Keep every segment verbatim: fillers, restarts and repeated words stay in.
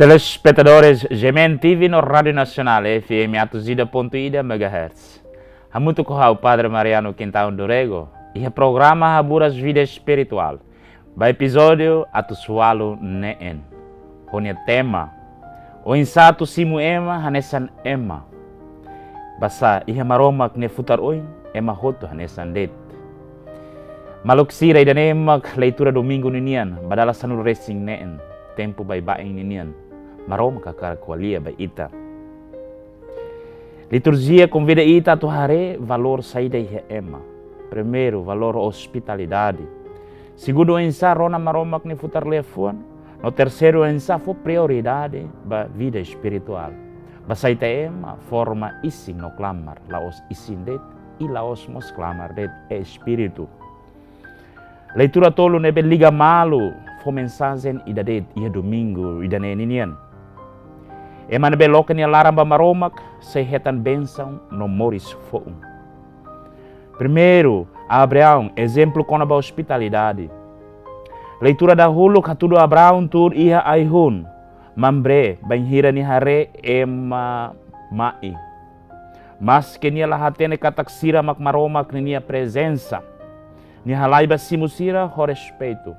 Telespetadores G M N T V no Rádio Nasionál F M atus ida pontu ida megahertz. Hamutuk ho ha'u Padre Mariano Quintão do Rego, iha programa Haburas Vida Espirituál, ba epizódiu atus ualu neen. Ho nia tema: Oinsá atu simu ema hanesan ema. Basá iha Maromak nia futar oin, ema hotu hanesan de'it. Maluk sira, ida-ne'e mak leitura domingu ninian, ba dala sanulu-resin-neen, tempu baibain ninian. Maromak hakarak ko'alia ba ita. Liturjia konvida ita atu haree valór saida iha ema. Primeiru, valór ospitalidade. Segundu, oinsá rona Maromak nia futar liafuan. No terseiru, oinsá fó prioridade ba vida espirituál. Basá ita ema forma isin no klamar, la'ós isin de'it, i la'ós mós klamar de'it, espíritu. Leitura tolu ne'ebé liga malu fó mensajen ida de'it iha domingu ida-ne'e ninian. Ema ne'ebé loke nia laran ba Maromak sei hetan bensaun no moris foun. Primeiru, Abraão, ezemplu kona-ba ospitalidade. Leitura dahuluk hatudu Abraão tuur iha ai-hun, Mamre, bainhira nia haree ema mai. Maske nia la hatene katak sira mak Maromak ninia prezensa, nia halai ba simu sira ho respeitu.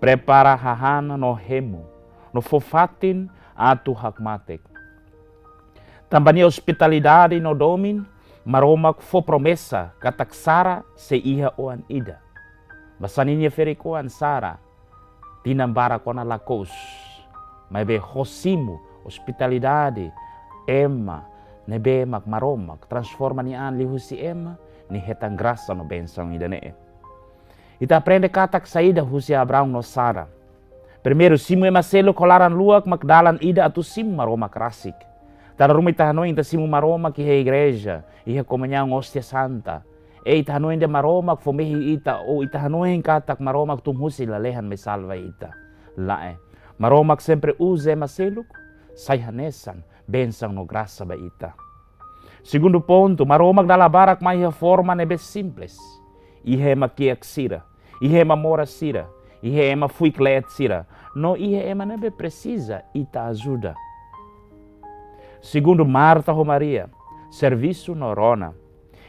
Prepara hahán no hemu, no fó fatin atu hakmatek. Tanba nia ospitalidade no domin, Maromak fó promesa katak Sara sei iha oan ida. Basá ninia ferik-oan Sara tinan barak ona lakohi. Maibé ho simu ospitalidade ema ne'ebé mak Maromak transforma nia an liuhusi ema, nia hetan grasa no bensaun ida-ne'e. Ita aprende katak saida husi Abraão no Sara? Primeiru, simu ema seluk ho laran luak mak dalan ida atu simu Maromak rasik. Dala ruma ita hanoin ita simu Maromak iha igreja, iha komuñaun Óstia Santa. I ita hanoin dehan Maromak fó mehi ita, ou ita hanoin katak Maromak tun husi lalehan mai salva ita. Lae. Maromak sempre uza ema seluk, sai hanesan bensaun no grasa ba ita. Segundu pontu, Maromak dala barak mai iha forma ne'ebé simples. Iha ema kiak sira, iha ema moras sira, iha ema fuik-leet sira, no iha ema ne'ebé presiza ita ajuda. Segundu, Marta ho Maria, servisu no rona.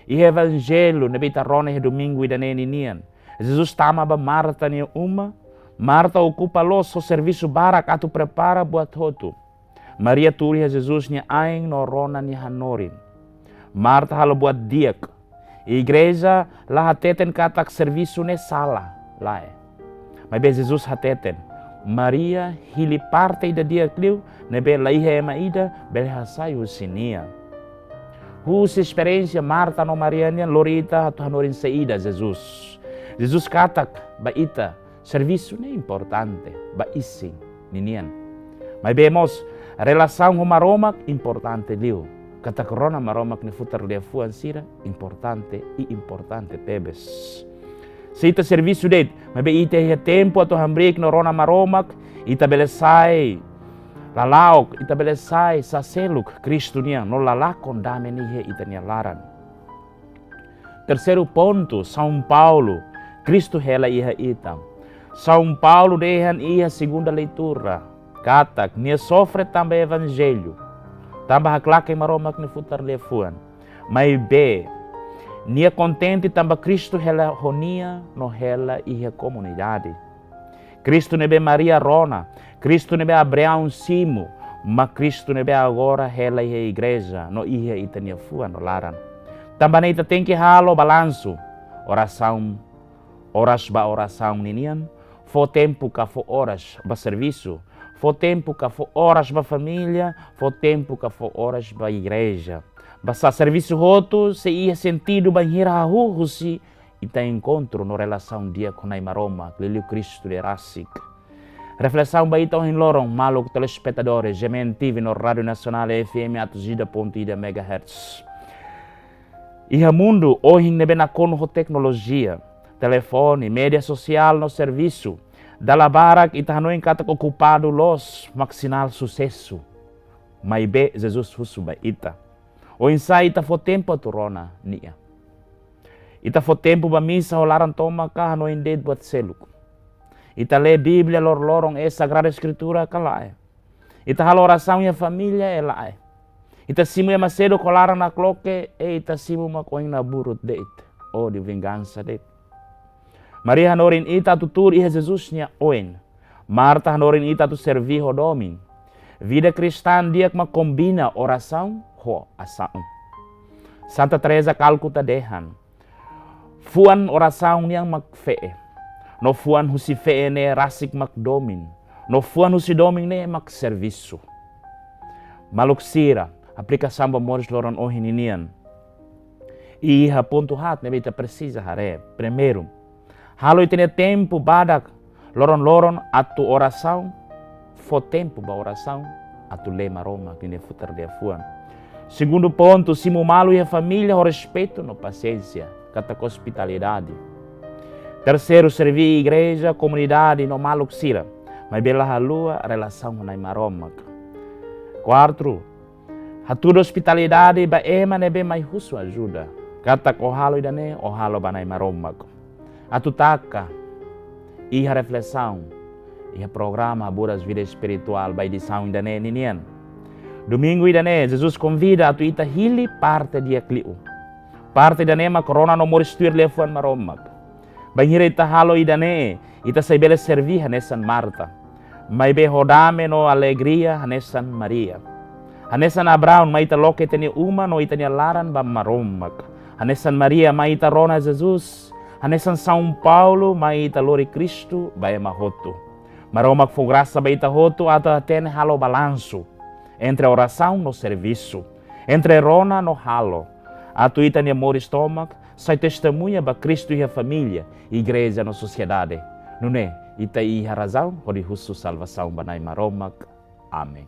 Iha Evanjellu ne'ebé ita rona iha domingu ida-ne'e ninian, Jesus tama ba Marta nia uma. Marta okupa loos ho servisu barak atu prepara buat hotu. Maria tuur iha Jesus nia ain no rona nia hanorin. Marta halo buat di'ak. Igreja la hateten katak servisu ne'e sala, lae. Maibé Jesus hateten, Maria hili parte ida di'ak liu, ne'ebé la iha ema ida bele hasai husi nia. Husi esperiénsia Marta no Maria nian, lori ita atu hanorin saida Jesus. Jesus katak ba ita, servisu ne'e importante ba isin ninian. Maibé mós, relasaun ho Maromak importante liu. Katak rona Maromak nia futar liafuan sira importante i importante tebes. Se ita servisu de'it, maibé ita iha tempu atu hamriik no rona Maromak, ita bele sai lala'ok, ita bele sai saseluk Kristu nian, no la lakon dame ne'e iha ita-nia laran. Terseiru pontu, São Paulo, Kristu hela iha ita. São Paulo dehan iha segunda leitura katak nia sofre tanba Evanjellu, tanba haklaken Maromak nia futar liafuan. Maibé, nia kontente tanba Kristu hela ho nia no hela iha komunidade. Kristu ne'ebé Maria rona, Kristu ne'ebé Abraão simu, mak Kristu ne'ebé agora hela iha igreja no iha ita-nia fuan no laran. Tanba ne'e ita tenke halo balansu, orasaun, oras ba orasaun ninian, fó tempu ka fó oras ba servisu, fó tempu ka fó oras ba família, fó tempu ka fó oras ba igreja. Basá servisu hotu sei iha sentidu bainhira hahú husi ita enkontru no relasaun di'ak ho Na'i Maromak, liuliu Kristu ida rasik. Reflesaun ba ita ohin loron, maluk telespetadores G M N T V no Rádio Nasionál F M atus ida pontu ida megahertz. Iha mundu ohin ne'ebé nakonu ho teknolojia, telefone, média sosiál no servisu, dala barak ita hanoin katak okupadu loos mak sinál susesu. Maibé Jesus husu ba ita, oinsá ita fó tempu atu rona Nia? Ita fó tempu ba misa ho laran tomak ka hanoin de'it buat seluk? Ita lee Bíblia loroloron, Sagrada Eskritura ka lae? Ita halo orasaun iha família, e lae. Ita simu ema seluk ho laran nakloke, e ita simu mak oin naburut de'it. Ódiu, vingansa de'it. Maria hanorin ita atu tuur iha Jesus nia oin. Marta hanorin ita atu serví ho domin. Vida kristaun di'ak mak kombina orasaun ho asaun. Santa Teresa Calcutta dehan: fuan orasaun nian mak feen. No fuan husi feen ne'e rasik mak domin. No fuan husi domin ne'e mak servisu. Maluk sira, aplikasaun ba moris loron ohin ninian. Iha pontu haat ne'ebé ita presiza haree. Primeiru, halo ita-nia tempu badak loron-loron atu orasaun, fó tempu ba orasaun, atu lee Maromak nia futar liafuan. Segundu pontu, simu malu iha família ho respeitu no pasiénsia, katak ospitalidade. Terseiru, serví igreja, komunidade no maluk sira, maibé la haluha relasaun ho Na'i Maromak. Kuartu, hatudu ospitalidade ba ema ne'ebé mai husu ajuda. Katak ó halo ida-ne'e, ó halo ba Na'i Maromak. Atu taka iha reflesaun, iha programa Haburas Vida Espirituál ba edisaun ida-ne'e ninian. Domingu ida-ne'e, Jesus konvida atu ita hili parte di'ak liu. Parte ida-ne'e mak rona no moris tuir liafuan Maromak. Bainhira ita halo ida-ne'e, ita sei bele serví hanesan Marta, maibé ho dame no alegria hanesan Maria. Hanesan Abraão, mai ita loke ita-nia uma no ita-nia laran ba Maromak. Hanesan Maria, mai ita rona Jesus. Hanesan São Paulo, mai ita lori Kristu ba ema hotu. Maromak fó grasa ba ita hotu atu hatene halo balansu entre orasaun no servisu, entre rona no halo, atu ita-nia moris tomak sai testemuña ba Kristu iha família, igreja no sosiedade. Nune'e, ita iha razaun hodi husu salvasaun ba Na'i Maromak. Amen.